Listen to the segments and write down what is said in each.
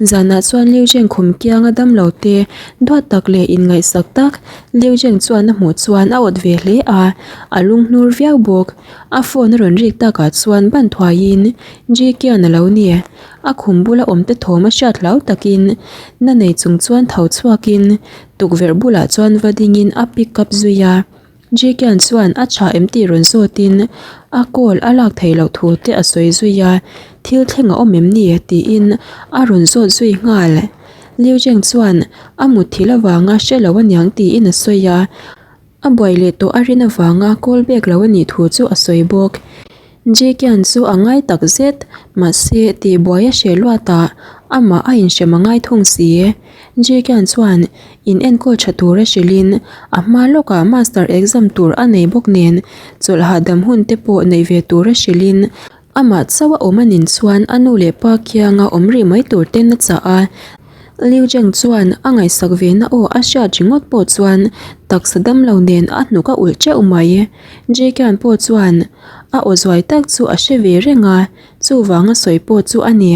Zanah chuan Liu Zheng khum kianga damlo te duat tak leh inngaihsak tak Liu Zheng chuan a hmuh chuan a awt ve hle a, a lunghnur viau bawk. A phone a rawn rik takah chuan ban thuaiin Ji Kian a lo ni. A khum bula awmte thawm a hriat hlau takin na nei chung chuan tho chhuakin tukverh bulah chuan va dingin a pick up zui a. Jikian chuan a tha em tih rawn zawtin a call a lak theih loh thu te a sawi zui a, thil thleng a awm em ni tiin a rawn zawt zui nghal. Liu Zheng chuan a mutthilh avanga hre lo aniang tiin a sawi a, a buai leh tawh a rin avanga call back lo a nih thu chu a sawi bawk. Jikian chu a ngai tak zet, mahse tihbuai a hreh luat a, amah a inhrem a ngai thung si. Jikian chuan in enkawl tha tura hrilhin a hma lawkah master exam tur a nei bawk nen chawlh hahdam hun te pawh neih ve tura hrilhin amah chauh a awm anin chuan a nu leh pa kianga awm rih mai tur ten a chah a. Liu Zheng chuan a ngaihsak ve na aw a hriat ringawt pawh chuan taksa damlo nen a hnuk a ulh teuh mai. Jikian pawh chuan a aw zuai tak chu a hre ve reng a, chuvanga sawi pawh chu a ni.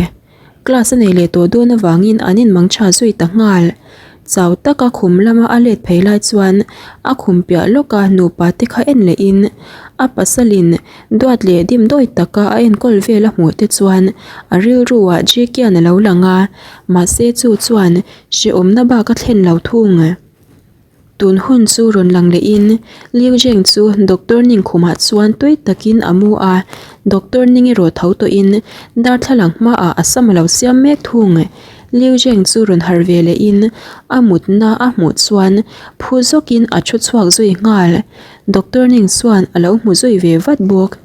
Class a nei leh tawh dawn avangin an inmang tha zui ta nghal. Chau taka khum lama a let phei lai chuan a khum piah lawka nupa te kha en lehin a pasalin duat leh dimdawi taka a enkawl vel a hmuh te chuan a rilruah Jkian a lo lang a, mahse chu chuan hrehawmna bak a thlen lo thung. Tun hun chu rawn lang lehin Liu Zheng chu Doctor Ning khumah chuan tui takin a mu a, Doctor Ning erawh tho tawhin darthlalang hmaah a sam a lo siam mek thung. Liu Zheng chu rawn harh ve lehin a mutna a hmuh chuan phu zawkin a thu chhuak zui nghal. Doctor Ning chuan a lo hmu zui ve vat bawk.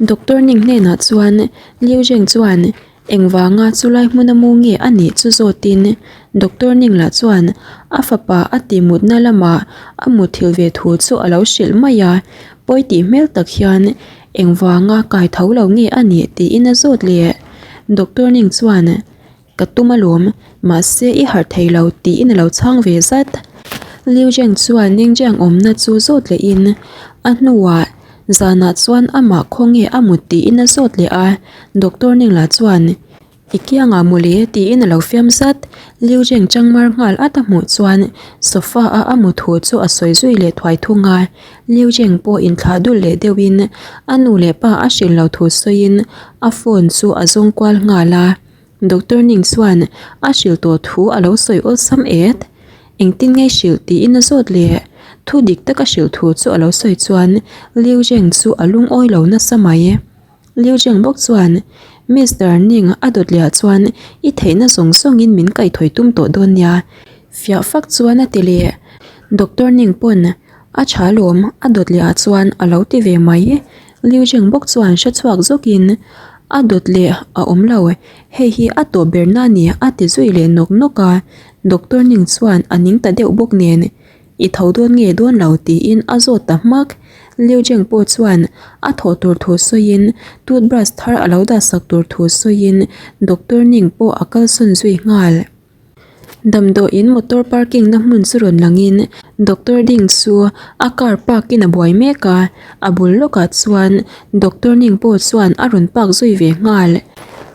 Doctor Ning hnenah chuan Liu Zheng chuan Engvanga chulai hmuna mu nge a nih chu zawtin Doctor Ningla chuan a fapa a ti mutna lamah a muthilh ve thu chu a lo hrilh mai a, pawi tih hmel tak hian engvanga kai tho lo nge a nih tiin a zawt leh. Doctor Ning chuan Ka tum alawm, mahse i harh thei lo tiin a lo chhang ve zat. Liu Zheng chuan Ningjiang awmna chu zawt lehin a hnuah Zanah chuan amah khawnge a mut tiin a zawt leh a, Doctor Ningla chuan, I kiangah mawle tiin a lo fiam zat. Liu Zheng changmar nghal at a hmuh chuan sofa a a mut hu chu a sawi zui leh thuai thung a. Liu Zheng pawh inthlah dul leh deuhin a nu leh pa a hrilh lo thu sawiin a phone chu a zawng kual nghal a. Doctor Ning chuan a hrilh tawh thu a lo sawi awlsam et. Engtin nge hrilh tiin a zawt leh. Thu dik taka hrilh thu chu a lo sawi chuan Liu Zheng chu a lungawi lo nasa mai. Liu Zheng bawk chuan Mister Ning a dawt leh ah chuan i theihna zawng zawngin min kaihthawih tum tawh dawn nia. Fiah fak chuan a ti leh. Doctor Ning pawn a tha lawm a dawt leh ah chuan a lo ti ve mai. Liu Zheng bawk chuan hre chhuak zawkin a dawt leh a awm lo, hei hi a tawp ber na ni a ti zui leh nawk nawk a, Doctor Ning chuan a ning ta deuh bawk nen i tho dawn nge dawn lo tiin a zawt ta hmak. Liu Zheng pawh chuan a thawh tur thu sawiin toothbrush thar a lo dah sak tur thu sawiin Doctor Ning pawh a kalsawn zui nghal. Damdawiin motor parking na hmun chu rawn langin doctor ding chu a car park in a buai mek a, a bul lawkah chuan doctor ning pawh chuan a rawn park zui ve nghal.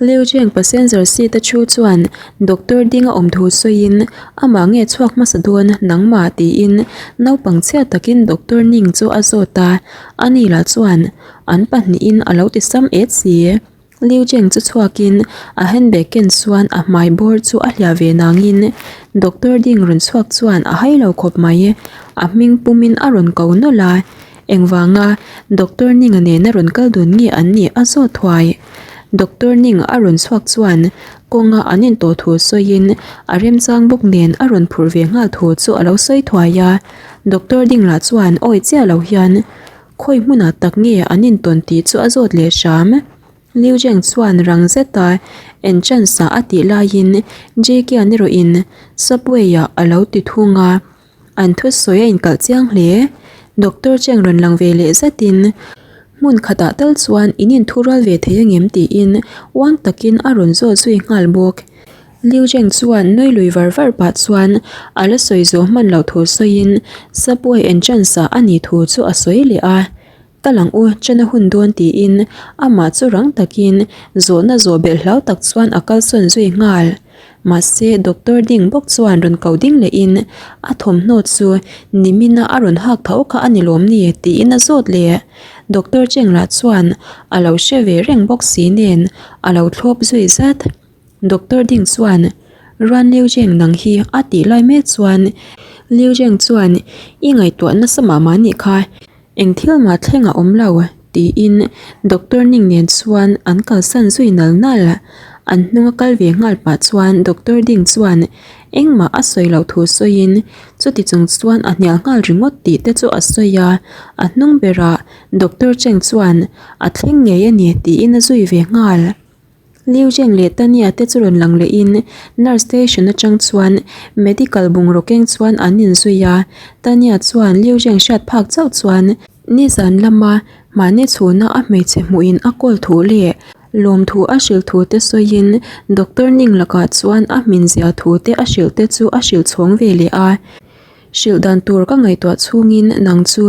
Liu Cheng passenger seat a thu chuan doctor ding a awm thu sawiin amah nge chhuak hmasa dawn nangmah tiin naupang chhiat takin doctor ning chu a zawt a, ani lah chuan an pahnihin a lo ti sam et si. Liu Cheng chu chhuakin a handbag ken chuan a hmai bawr chu a hliah ve nangin Doctor Ding rawn chhuak chuan a hai lo khawp mai. A hming pumin a rawn ko nawlh a, engvanga Doctor Ning-a nena rawn kal dun nge an nih a zawt thuai. Doctor Ning a rawn chhuak chuan kawnga an intawh thu sawiin a remchang bawk nen a rawn phurh ve nghal thu chu a lo sawi thuai a. Doctor Ding lah chuan awi chiah lo hian Khawi hmunah tak nge an intawn tih chu a zawt leh hram. Liu Zheng chuan rang zeta enchance ah a tih laiin Jake-a erawhin subway-ah a lo ti thung a, an thusawi a inkalh chiang hle. Doctor Cheng rawn lang ve leh zatin hmun khatah tal chuan in inthurual ve thei angem tiin uang takin a rawn zawt zui nghal bawk. Liu Zheng chuan nui lui var var pah chuan a la sawi zawh hman loh thu sawiin subway entrance ah a nih thu chu a sawi leh a, Ka lang u chana hun dawn tiin amah chu rang takin zawhna zawh belh hlau tak chuan a kalsawn zui nghal. Mahse, doctor ding bawk chuan rawn ko ding lehin a thawmhnaw chu nimina a rawn hak tho kha a ni lawm ni tiin a zawt leh. Doctor Cheng lah chuan a lo hre ve reng bawk si nen a lo thlawp zui zat. Doctor ding chuan Ruan Liu Zheng nang hi a tih lai mek chuan Liu Zheng chuan I ngaihtuah nasa mah mah nih kha. Eng thil mah thleng a awm lo, tiin Doctor Ning nen chuan an kalsan zui nal nal. An hnung a kal ve nghal pah chuan Doctor Ding chuan engmah a sawi loh thu sawiin chuti chung chuan a hnial nghal ringawt tih te chu a sawi a, a hnung berah Doctor Cheng chuan a thleng ngei a ni tiin a zui ve nghal. Liu Zheng leh Tania te chu rawn lang lehin nurse station atang chuan medical bungraw keng chuan an inzui a, Tania chuan Liu Zheng hriat phak chauh chuan nizan lama mahni chhuna a hmeichhe hmuhin a kawl thu leh lawmthu a hrilh thu te sawiin doctor Ning lakah chuan a hmin zia thu te a hrilh te chu a hrilh chhawng ve leh a. Hrilh dan tur ka ngaihtuah chhungin nang chu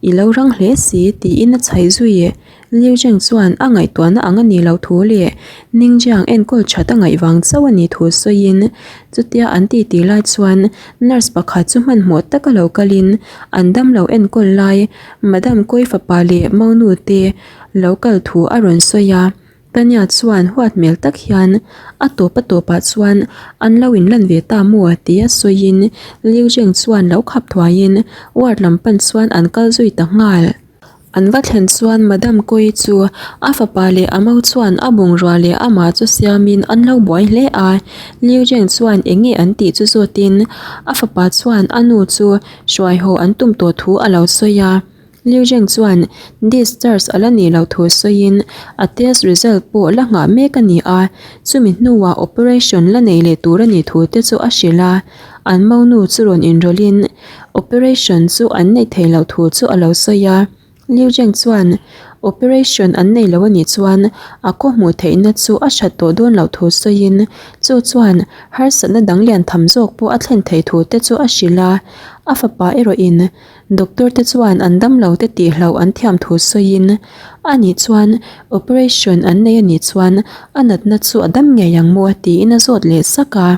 i lo rang hle si tiin a chhaih zui. Liu Zheng chuan a ngaihtuahna ang a nih loh thu leh Ningjiang enkawl that a ngaih vang chauh a nih thu sawiin chutia an titi lai chuan nurse pakhat chu hmanhmawh taka lo kalin an damlo enkawl lai Madam Kawi fapa leh Maunu te lo kal thu a rawn sawi a. Tanya chuan huat hmel tak hian a tawp a tawpah chuan an lo inlan ve ta maw tia sawiin Liu Zheng chuan lo khap thuaiin ward lam pan chuan an kal zui ta nghal. An va thlen chuan Madam Koi chu a fapa leh a mo chuan a bungrua leh amah chu siamin an lo buai hle a, Liu Zheng chuan eng nge an tih chu zawtin a fapa chuan a nu chu hruai haw an tum tawh thu a lo sawi a. Liu Zheng chuan discharge a la nih loh thu sawiin a test result pawh la nghah mek a ni a, chumi hnuah operation la nei leh tur a nih thu te chu a hrilh a, an monu chu rawn inrawlhin operation chu an neih theih loh thu chu a lo sawi a. Liu Zheng chuan operation an nei lo a nih chuan a khaw hmuh theihna chu a hrat tawh dawn loh thu sawiin chu chuan harsatna dang lian tham zawk pawh a thlen theih thu te chu a hrilh a, a fapa erawhin Doctor te chuan an damlo te tihloh an thiam thu sawiin, A nih chuan operation an nei a nih chuan a natna chu a dam ngei ang maw tiin a zawt leh sak a.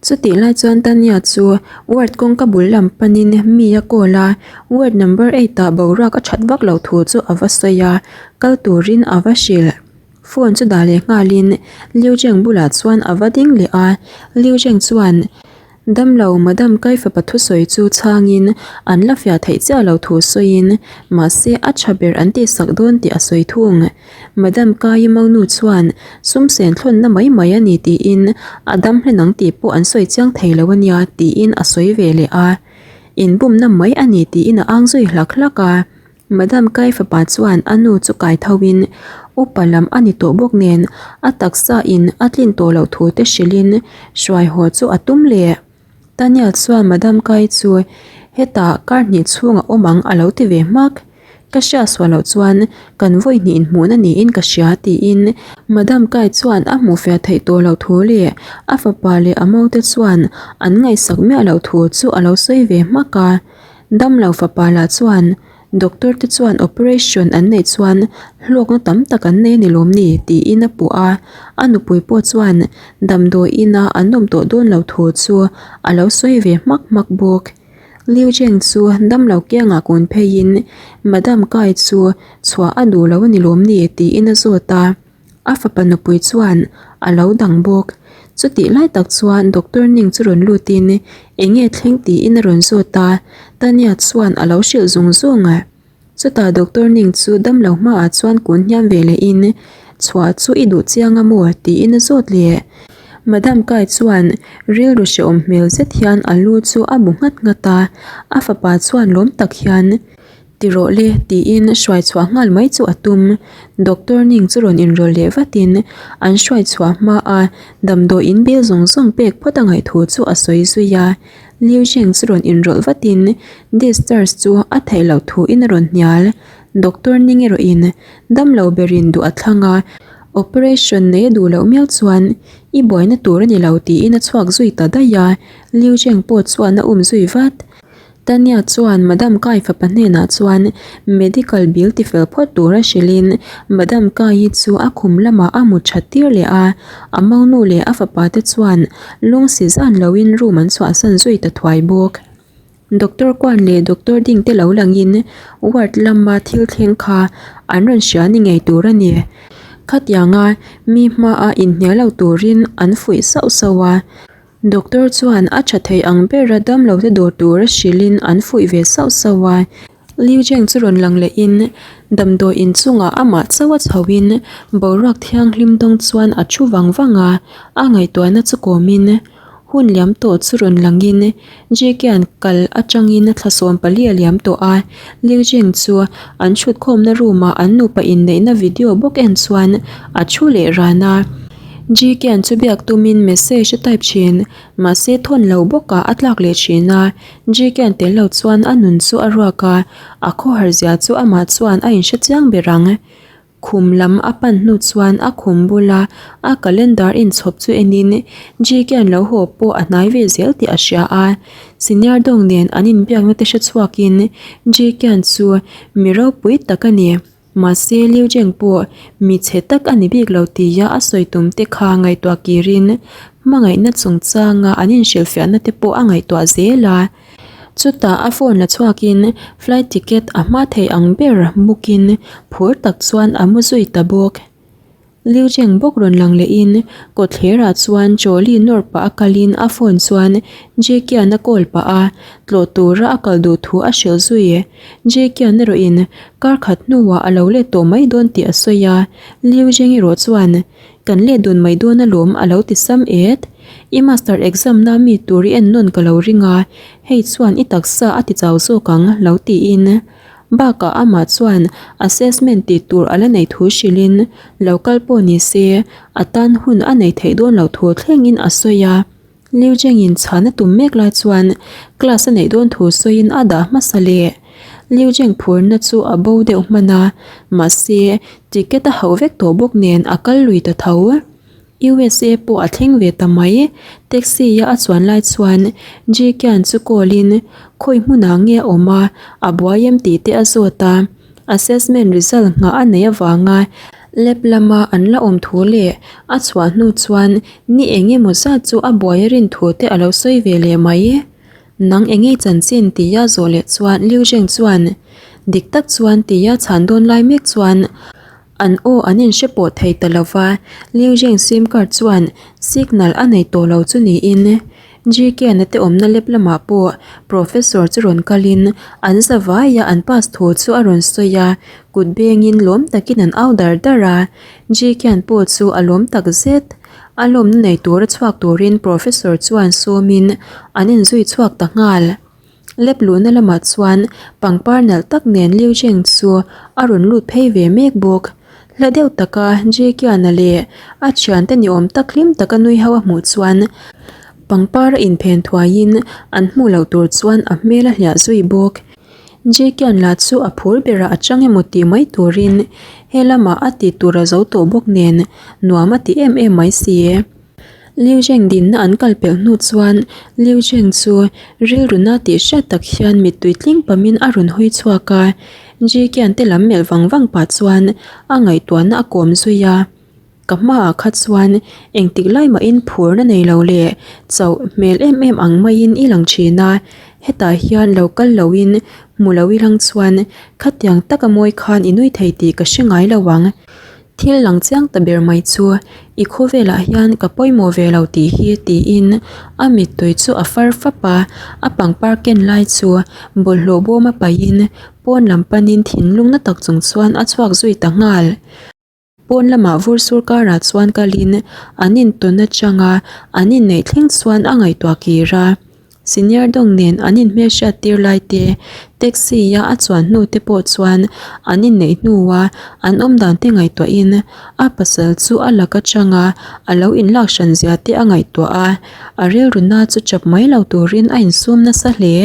Chutih lai chuan Tanya chu ward kawngka bul lam panin mi a call a, ward number eight ah boruak a that vak loh thu chu a va sawi a, kal turin a va hrilh. Phone chu dah leh nghalin Liu Zheng bulah chuan a va ding leh a, Liu Zheng chuan Damlo Madam Kai fapa thusawi chu chhangin an la fiah theih chiah lo thu sawiin mahse a tha ber an tihsak dawn tih a sawi thung. Madam Kai monu chuan sum sen thlawnna mai mai a ni tiin a dam hlen ang tih pawh an sawi chiang thei lo a nia tiin a sawi ve leh a. Inbumna mai a ni tiin a ang zui hlak hlak a. Madam Kai fapa chuan a nu chu kai tho in upa lam a ni tawh bawk nen a taksa in a tlin tawh loh thu te hrilh in hruai haw chu a tum leh. Tanya chuan Madam Kai chu hetah kar hnih chhung a awm ang a lo ti ve hmak. Ka hriat suah loh chuan kan vawi hnih inhmuhna niin ka hria tiin Madam Kai chuan a hmuh fiah theih tawh loh thu leh a fapa leh a mo te chuan an ngaihsak miah loh thu chu a lo sawi ve hmak a. Damlo fapa lah chuan doctor te chuan operation an neih chuan hlawkna tam tak an nei a ni lawm ni tiin a puh a, a nupui pawh chuan damdawi ina an awm tawh dawn lo thu chu a lo sawi ve hmak hmak bawk. Liu Zheng chu damlo kiangah kun pheiin Madam Kai chu chhuah a duh lo a ni lawm ni tiin a zawt a. A fapa nupui chuan a lo dang bawk. Chutih lai tak chuan Doctor Ning chu rawn lutin eng nge thleng tiin a rawn zawt a, Tanya chuan a lo hrilh zung zung a. Chutah Doctor Ning chu damlo hmaah chuan kun hniam ve lehin chhuah chu i duh chiang a maw tiin a zawt leh. Madam Kai chuan rilru hrehawm hmel zet hian a lu chu a bu nghat nghat a, a fapa chuan lawm tak hian Ti rawh le, tiin hruai chhuah nghal mai chu a tum. Doctor Ning chu rawn inrawlh leh vatin an hruai chhuah hma a damdawi in bill zawng zawng pek phawt a ngaih thu chu a sawi zui a. Liu Zheng chu rawn inrawlh vatin discharge chu a theih loh thuin a rawn hnial. Doctor Ning erawhin damlo berin duh a thlang a, operation nei a duh loh miau chuan i buaina tur a ni lo tiin a chhuak zui ta daih a. Liu Zheng pawh chuan a um zui vat. Tanya chuan Madam Kai fapa hnenah chuan medical bill tifel phawt tura hrilhin Madam Kai-i chu a khum lamah a mu that tir leh a, a monu leh a fapa te chuan lungsi zan loin room an chhuahsan zui ta thuai bawk. Doctor Kwan leh Doctor Ding te lo langin ward lama thil thleng kha an rawn hria ni ngei tur a ni. Khatianga mi hmaa inhnial lo turin an fuih sauh sauh a. Doctor chuan a tha thei ang bera damlo te dawr tura hrilhin an fuih ve sauh sauh a. Liu Zheng chu rawn lang lehin damdawi inchungah amah chauh a chhoin boruak thianghlim dawng chuan a thu vang vang a, a ngaihtuahna chu kawmin hun liam tawh chu rawn langin Jkian kal atangin thla 14 a liam tawh a. Liu Zheng chu an thutkhawmna room ah an nupa inneihna video bawk en chuan a thu leh ran a. Gkian chu biak tumin message a type thin, mahse thawn lo bawkah a tlak leh thin a. Gkian tel lo chuan a nun chu a ruak a, a khawhar zia chu amah chuan a inhre chiang ber ang. Khum lam a pan hnu chuan a khum bula a calendar inchhawp chu enin Gkian lo haw pawh a hnai ve zel tih a hria a. Senior dawng nen an inbiakna te hre chhuakin Gkian chu mi ropui tak a ni. Mahse Liu Zheng pawh mi chhe tak a ni bik lo tia a sawi tum te kha ngaihtuah kirin hmangaihna chungchanga an inhrilhfiahna te pawh a ngaihtuah zel a. Chutah a phone la chhuakin flight ticket a hma thei ang ber bookin phur tak chuan a mu zui ta bawk. Liu Zheng bawk rawn lang lehin kawtthlerah chuan trolley nawr pah a kalin a phone chuan Jkian a call pah a, tlawh tura a kal duh thu a hrilh zui. Jkian erawhin kar khat hnuah a lo let tawh mai dawn tih a sawi a, Liu Zheng erawh chuan Kan let dun mai dawn alawm a lo ti sam et. I master exam na mi tur i en nawn ka lo ring a, hei chuan i taksa a ti chau zawk ang lo tiin. Bakah amah chuan assessment tih tur a la nei thu hrilhin lo kal pawh ni se a tan hun a nei theih dawn loh thu thlengin a sawi a. Liu Zhengin chhan a tum mek lai chuan class a neih dawn thu sawiin a dah hmasa leh. Liu Zheng phurna chu a bo deuh hman a, mahse ticket a hauh vek tawh bawk nen a kal lui ta tho. USA pawh a thleng ve ta mai. Taxi a a chuan lai chuan Jkian chu call in khawi hmunah nge a awm a, a buai em tih te a zawt a. Assessment result nghah a neih avanga lab lama an la awm thu leh a chhuah hnu chuan ni eng emaw zat chu a buai a rin thu te a lo sawi ve leh mai. Nang eng nge chanchin tia zawh leh chuan Liu Zheng chuan dik tak chuan tia chhan dawn lai mek chuan An aw an inhre pawh thei ta lo va, Liu Zheng sim card chuan signal a nei tawh lo chu niin GK-na te awmna lep lamah pawh Professor chu rawn kalin an zavaia an pass thu chu a rawn sawi a, kut bengin lawm takin an au dar dar a, GK-an pawh chu a lawm tak zet. A lawmna nei tura chhuak turin Professor chuan sawmin an inzui chhuak ta nghal. Lep luhna lamah chuan pangpar nalh tak nen Liu Zheng chu a rawn lut phei ve mek bawk. Hla deuh taka Jkiana leh a thiante ni awm tak hlim taka nui ho a hmuh chuan pangpar a inphen thuaiin an hmuh loh tur chuan a hmel a hliah zui bawk. Jkian lah chu a phur berah a chang emaw tih mai turin he lamah a tih tur a zo tawh bawk nen nuam a ti em em mai si. Liu Zheng dinna an kal pelh hnu chuan Liu Zheng chu rilru na tih hriat tak hian mittui tling pamin a rawn hawi chhuak a, Ji Kian te lam melh vang vang pah chuan a ngaihtuahna a kawm zui a. Ka hmaah kha chuan engtik lai mahin phurna nei lo leh chauh hmel em em ang maiin i lang thin a, hetah hian lo kal loin hmu lo i lang chuan khatiang taka mawi khan i nui thei tih ka hre ngai lo ang. Thil lang chiang ta ber mai chu i khawvelah hian ka pawimawh ve lo tih hi tiin a mittui chu a far fap a, a pangpar ken lai chu bawlhhlawh bawm a paihin pawn lam panin thinlung na tak chung chuan a chhuak zui ta nghal. Pawn lamah vur sur karah chuan kalin an intawn atanga an inneih thleng chuan a ngaihtuah kir a. Senior dawng nen an inhmelhriat tir lai te, taxi a a chuan hnu te pawh chuan an inneih hnua an awm dan te ngaihtuahin a pasal chu a lak atanga a lo inlak hran zia te a ngaihtuah a, a rilru na chu chap mai lo turin a insum nasa hle.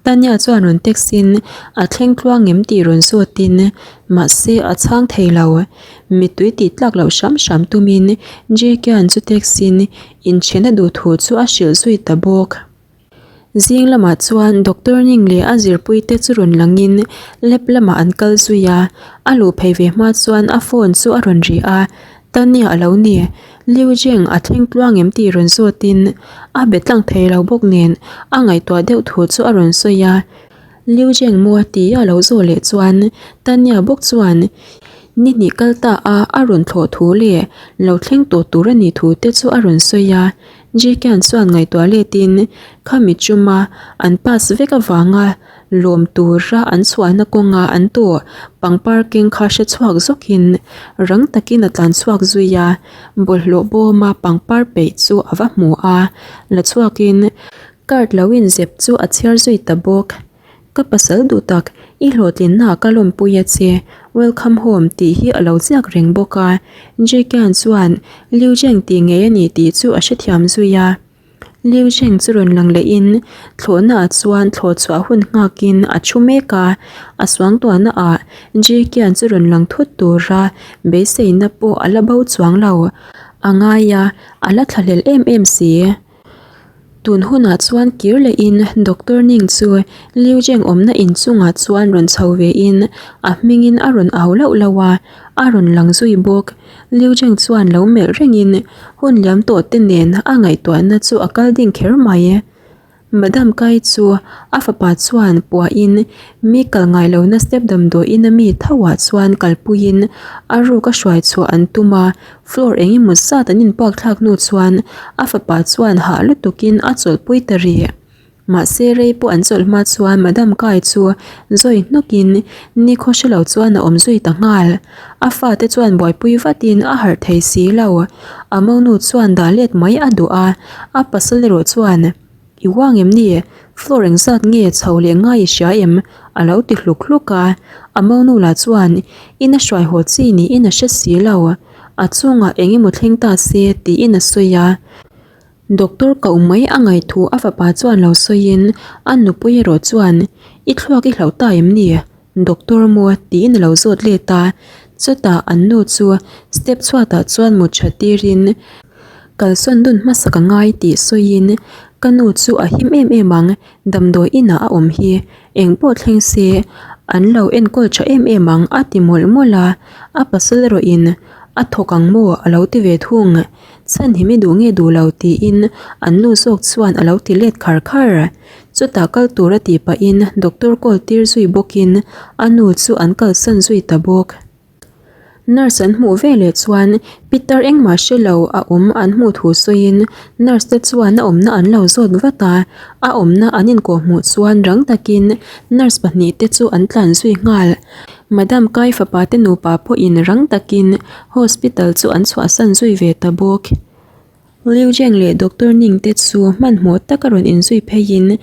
Tanya chuan rawn text in a thleng tluang em tih rawn zawtin mahse a chhang thei lo. Mittui tih tlak loh hram hram tumin Jkian chu text in Inchhena duh thu chu a hrilh zui ta bawk. Zing lamah chuan Doctor Ning leh a zirpuite chu rawn langin lab lamah an kal zui a, a luh phei ve hma chuan a phone chu a rawn ri a, Tania a lo ni. Liu Jing a thleng tluang em tih rawn zawtin a be tlang thei lo bawk nen a ngaihtuah deuh thu chu a rawn sawi a. Liu Jing maw tih a lo zawh leh chuan Tania bawk chuan ni hnih kal ta a a rawn thlawh thu leh lo thleng tawh tur a nih thu te chu a rawn sawi a. Jikian chuan ngaihtuah letin khami chuma an pass vek avanga lawm tura an chhuahna kawnga an tawh pangpar keng kha hre chhuak zawkin rang takin a tlan chhuak zui a, bawlhhlawh bawma pangpar peih chu a va hmu a, la chhuakin card lo inzep chu a chhiar zui ta bawk. Ka pasal duh tak, i hlawhtlinnaah ka lawmpui a che, welcome home tih hi a lo ziak reng bawk a, Jikian chuan Liu Zheng tih ngei a ni tih chu a hrethiam zui a. Liu Zheng chu rawn lang lehin thlawhnaah chuan thlawh chhuah hun nghakin a thu mek a, a suangtuahna ah Jikian chu rawn lang thut tura beiseina pawh a la bo chuang lo, a ngai a, a la thlahlel em em si. Tun hunah chuan kir lehin Doctor Ning chu Liu Zheng awmna inchungah chuan rawn chho vein a hmingin a rawn au lauh lauh a, a rawn lang zui bawk. Liu Zheng chuan lo melh rengin hun liam tawh te nen a ngaihtuahna chu a kal ding kher mai. Madam Kai chu a fapa chuan puahin mi kal ngai lohna step damdawiin a mi thoah chuan kalpuiin a ruk a hruai chhuah an tum a, Floor eng emaw zat an inpuak thlak hnu chuan a fapa chuan hah lutukin a chawlhpui ta rih. Mahse rei pawh an chawlh hma chuan Madam Kai chu zawi hnawkin nikhaw hre lo chuan a awm zui ta nghal. A fate chuan buaipui vatin a harh thei si lo. A monu chuan dah let mai a duh a, a pasal erawh chuan. I uang em ni? Floor engzat nge chho leh ngai i hria em? A lo ti hluk hluk a. A monu lah chuan in a hruai haw chi niin a hre si lo. A chungah eng emaw thleng ta se tiin a sawi a. Doctor koh mai a ngaih thu a fapa chuan lo sawiin a nupui erawh chuan I thluak i hlauh ta em ni? Doctor maw? Tiin a lo zawt let a. Chutah an nu chu step chhuatah chuan mut tha tirin kalsawn dun hmasak a ngai tih sawiin ka nu chu a him em em ang, damdawi inah a awm hi engpawh thleng se an lo enkawl tha em em ang a ti mawlh mawlh a, a pasal erawhin a thawk ang maw a lo ti ve thung. Chhanhim i duh nge duh lo tiin an nu zawk chuan a lo ti let khar khar. Chutah kal tur a tih pahin doctor call tir zui bawkin a nu chu an kalsan zui ta bawk. Nurse an hmuh veleh chuan pitar engmah hre lo a awm an hmuh thu sawiin nurse te chuan a awmna an lo zawt vat a, a awmna an inkawh hmuh chuan rang takin nurse pahnihte chu an tlan zui nghal. Madam Kai fapa te nupa pawhin rang takin hospital chu an chhuahsan zui ve ta bawk. Liu Zheng leh Doctor Ning te chu hmanhmawh taka rawn inzui pheiin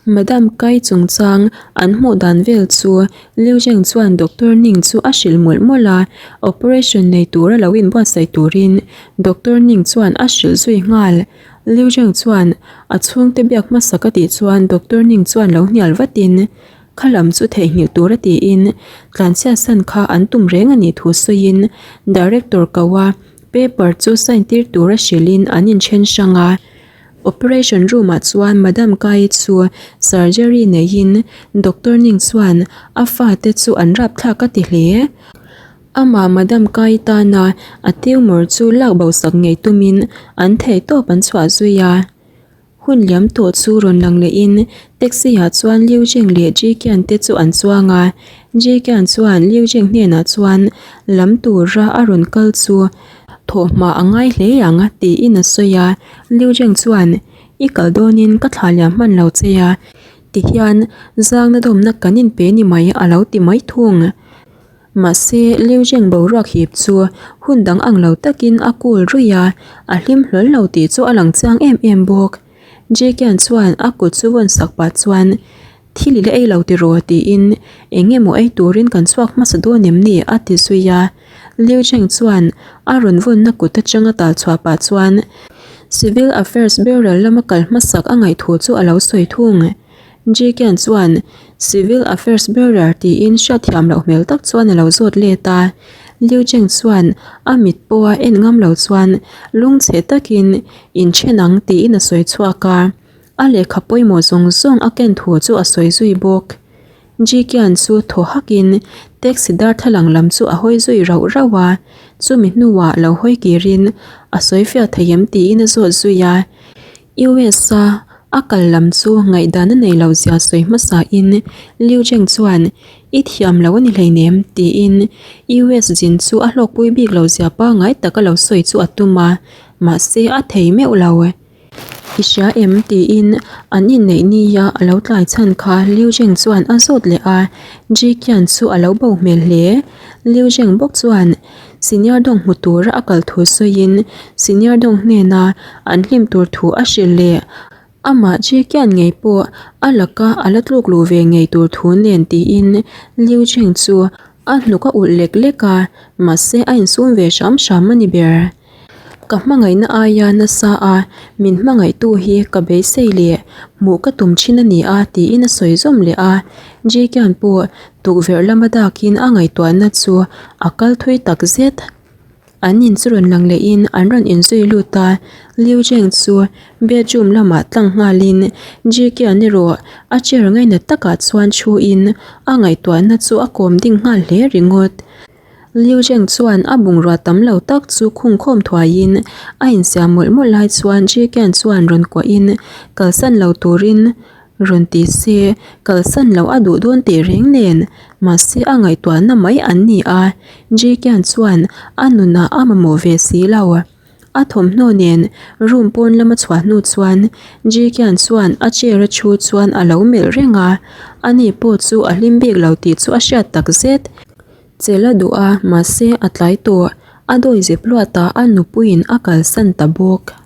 Madam Kai chungchang an hmuh dan vel chu Liu Zheng chuan Doctor Ning chu a hrilh mawlh mawlh a, operation nei tura lo inbuatsaih turin Doctor Ning chuan a hrilh zui nghal. Liu Zheng chuan a chhungte biak hmasa ka tih chuan Doctor Ning chuan lo hnial vatin kha lam chu theihnghilh tura tiin tlanchhiatsan kha an tum reng a nih thu sawiin Director ko a Paper chu sign tir tura hrilhin an inthen hrang a, operation room ah chuan Madam Kai chu surgery neihin Doctor Ning chuan a fate chu an rapthlak a ti hle. Amah Madam Kai tana a tumor chu lak bo sak ngei tumin an theihtawp an chhuah zui a. Hun liam tawh chu rawn lang lehin taxi ah chuan Liu Zheng leh Ji Qian te chu an chuang a, Ji Qian chuan Liu Zheng hnenah chuan lam tura a rawn kal chu thawhhma a ngai hle ang tiin a sawi a, Liu Zheng chuan I kal dawnin ka thla liam hman lo che a tihian zangna dawmna kan inpe ni mai a lo ti mai thung. Mahse, Liu Zheng boruak hip chu hun dang ang lo takin a cool ruih a, a hlim hlawl lo tih chu a lang chiang em em bawk. Jekian chuan a kut chu vawn sak pah chuan, Thil i la ei lo tiraw? tiin eng emaw ei turin kan chhuak hmasa dawn em ni? a ti zui a. Liu Zheng chuan a rawn vawnna kut atanga tal chhuah pah chuan Civil Affairs Bureau lama kal hmasak a ngaih thu chu a lo sawi thung. Jikian chuan Civil Affairs Bureau tiin hriatthiam loh hmel tak chuan a lo zawt let a. Liu Cheng chuan a mit pawha en ngam lo chuan lungchhe takin inthen ang tiin a sawi chhuak a. A lehkha pawimawh zawng zawng a ken thu chu a sawi zui bawk. Jikian chu thaw hakin taxi darthlalang lam chu a hawi zui rauh rauh a, chumi hnuah lo hawi kirin a sawi fiah thei em tiin a zawt zui a. US-a a kal lam chu ngaihdan a nei lo zia sawi hmasain Liu Zheng chuan I thiam lo a ni hleinem tiin US zin chu a hlawkpui bik lo zia pangngai taka lo sawi chu a tum a, mahse a thei meuh lo. I hria em? tiin an inneih nia a lo tlai chhan kha Liu Zheng chuan a zawt leh a, Ji Qian chu a lo bo hmel hle. Liu Zheng bawk chuan Senior Dong hmu tura a kal thu sawiin Senior Dong hnena an hlim tur thu a hrilh leh. Amah Ji Qian ngei pawh a laka a la tluk luh ve ngei tur thu nen tiin Liu Zheng chu a hnuk a ulh lek lek a, mahse a insum ve hram hram a ni ber. Ka hmangaihna aia nasa a, min hmangaihtu hi ka beisei leh hmuh ka tum thin a ni a tiin a sawi zawm leh a. Jkian pawh tukverh lama dakin a ngaihtuahna chu a kal thui tak zet. An in chu rawn lang lehin an rawn inzui lut a, Liu Zheng chu bedroom lamah tlang nghalin Jkian erawh a chair ngainat takah chuan thuin a ngaihtuahna chu a kawm ding nghal hle ringawt. Liu Zheng chuan a bungrua tam lo tak chu khungkhawm thuaiin a insiam mawlh mawlh lai chuan Ji Qian chuan rawn kuahin kalsan lo turin rawn ti se, kalsan loh a duh dawn teh reng nen mahse a ngaihtuahna mai an ni a, Ji Qian chuan a nunah a mamawh ve si lo. A thawmhnaw nen room pawn lama chhuah hnu chuan Ji Qian chuan a chair a thu chuan a lo melh reng a, ani pawh chu a hlim bik lo tih chu a hriat tak zet. Chel a duh a, mahse a tlai tawh. A dawi zep luat a, a nupuiin a kalsan ta bawk.